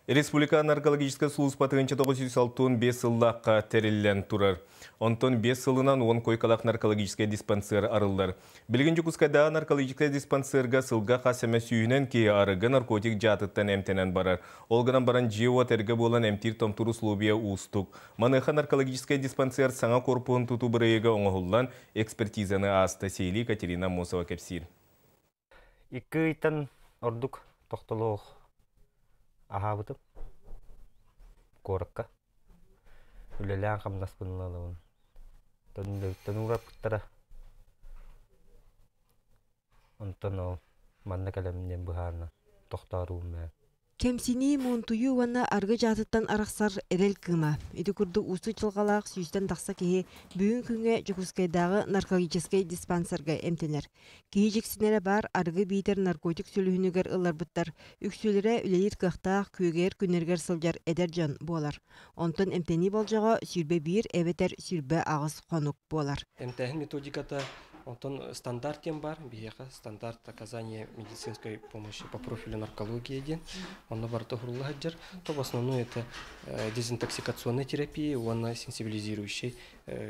Республика наркологическай сулууспа 1965 сыллаахха тэриллэн турар. Онтон 5 сылынан 10 койкалаах наркологическай диспансер арыллар. Билигин Дьокуускайдааҕы наркологическай диспансерга сылга хас эмэ сүүһүнэн киһи арыгы наркотик дьаатыттан эмтэнэн барар. Ол гынан баран дьиэ-уот эргэ буолан эмтиир-томтуур условия уустук. Маныаха наркологическай диспансер саҥа корпуһун тутуу бырайыага оҥоһуллан экспертизаны ааста Сиһилии Екатерина Аммосова кэпсиир. Икки ыйтан ордук тохтолоох аһаабытым куоракка. Үлэлээн хамнаспын ылабын. Төннүбүттэн уураппыттара. Онтон ол манна кэлэммин диэн быһаарынан тохтооруум ээ. Кэмсинии, муунтуйуу уонна арыгы дьаатыттан арахсар эрэл кыыма. Ити курдук уустук дьылҕалаах сүүстэн тахса киһи бүгүн күҥҥэ Дьокуускайдааҕы наркологическай диспансерга эмтэнэр. Киһи дьиксинэрэ баар арыгы биитэр наркотик сүлүһүнүгэр ылларбыттар үксүлэрэ үлэлиир кыахтаах күөгэйэр күннэригэр сылдьар эдэр дьон буолар. Онтон эмтэнии болдьоҕо 21 эбэтэр 28 хонук буолар. Эмтээһин методиката онтон стандарт диэн баар. Биһиэхэ стандарт оказания медицинской помощи по профилю наркология диэн. Онно барыта уһурулла сылдьар. То в основном это дезинтоксикационная терапия уонна сенсибилизирующий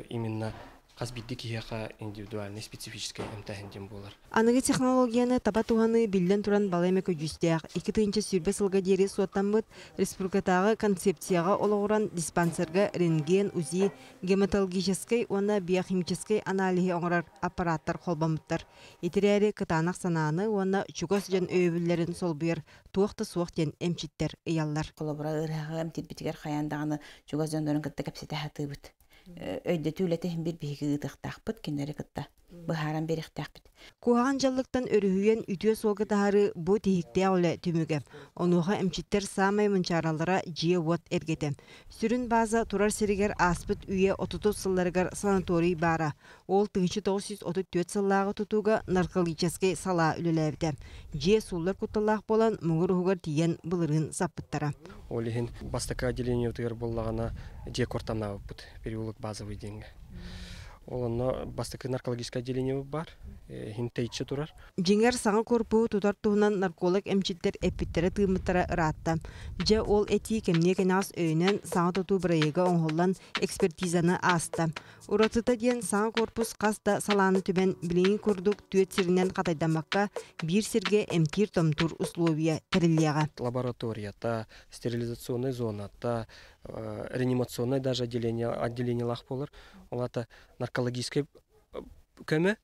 именно хас биирдии киһиэхэ индивидуальный специфическэй эмтээһин диэн буолар. Аныгы технологияны таба туһаныы биллэн туран балай эмэ көдьүүстээх. 2020 сылга диэри суоттаммыт республикатааҕы концепцияҕа олоҕуран диспансерга рентген, УЗИ, гематологическай уонна биохимическай аналиһы оҥорор аппараттар холбоммуттар. Итирээри кытаанах санааны уонна чугас дьон өйөбүллэрин солбуйар туох да суох диэн эмчиттэр ыйаллар. Холобура, ыарыһаҕы эмтиирбитигэр хайаан даҕаны чугас дьоннорун кытта кэпсэтэ сатыыбыт. Өйдөтүү үлэтэ иһин биир биһиги ыытыахтаахпыт, кинилэри кытта быһааран биэриэхтээхпит. Куһаҕан дьаллыктан өрүһүйэн үтүө суолга таһаарыы бу тиһиктээх үлэ түмүгэ. Онуоха эмчиттэр саамай мунчаараллара дьиэ-уот эргэтэ. Сүрүн бааза турар сиригэр ааспыт үйэ отутус сылларыгар санаторий баара. Ол 1934 сыллааҕы тутууга наркологическай салаа үлэлээбитэ. Дьиэ сууллар кутталлаах буолан, муҥур уһугар тиийэн былырыын саппыттара. Ол иһин бастакы отделениебытыгар буоллаҕына дьиэ куортамнаабыппыт переулок базовый диэҥҥэ. Ол онно бастакы наркологическай отделениебыт баар, иһин тэйиччи турар. Дьиҥэр, саҥа корпуһу тутар туһунан нарколог эмчиттэр эппиттэрэ-тыыммыттара ыраатта. Дьэ, ол этии кэмниэ кэнэҕэс өйөнөн, саҥа тутуу бырайыага оҥоһуллан, экспертизаны ааста. Уратыта диэн саҥа корпус хас да салааны түмэн, билиҥҥи курдук түөрт сиринэн хатайдаммакка, биир сиргэ эмтиир-томтуур условия тэриллиэҕэ. Лабораторията, стерилизационнай зоната, реанимационное даже отделение, отделениелаах буолар. Ол аата наркологическай көмө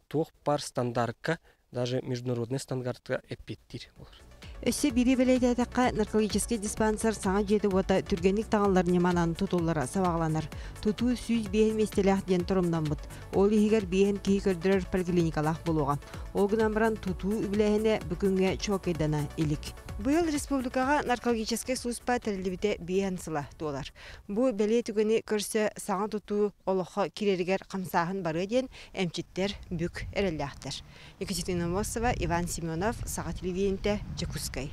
туох баар стандартка, даже международный стандартка эппиэттиир буолар. Өссө биири бэлиэтээтэххэ, наркологическай диспансер саҥа дьиэтэ-уота түргэнник таҥыллар ньыманан тутуллара сабаҕаланар. Тутуу 105 миэстэлээх диэн торумнаммыт. Ол иһигэр биэһин киһи көрдөрөр поликлиникалаах буолуоҕа. Ол гынан баран тутуу үбүлээһинэ бу күҥҥэ чуолкайдана илик. Быйыл республикаҕа наркологическай сулууспа тэриллибитэ биэһин сыла туолар. Бу бэлиэ түгэни көрсө саҥа тутуу олоххо киирэригэр хамсааһын барыа диэн эмчиттэр бүк эрэллээхтэр. Екатерина Мосова, Иван Семенов, Саха телевидениетэ, Дьокуускай.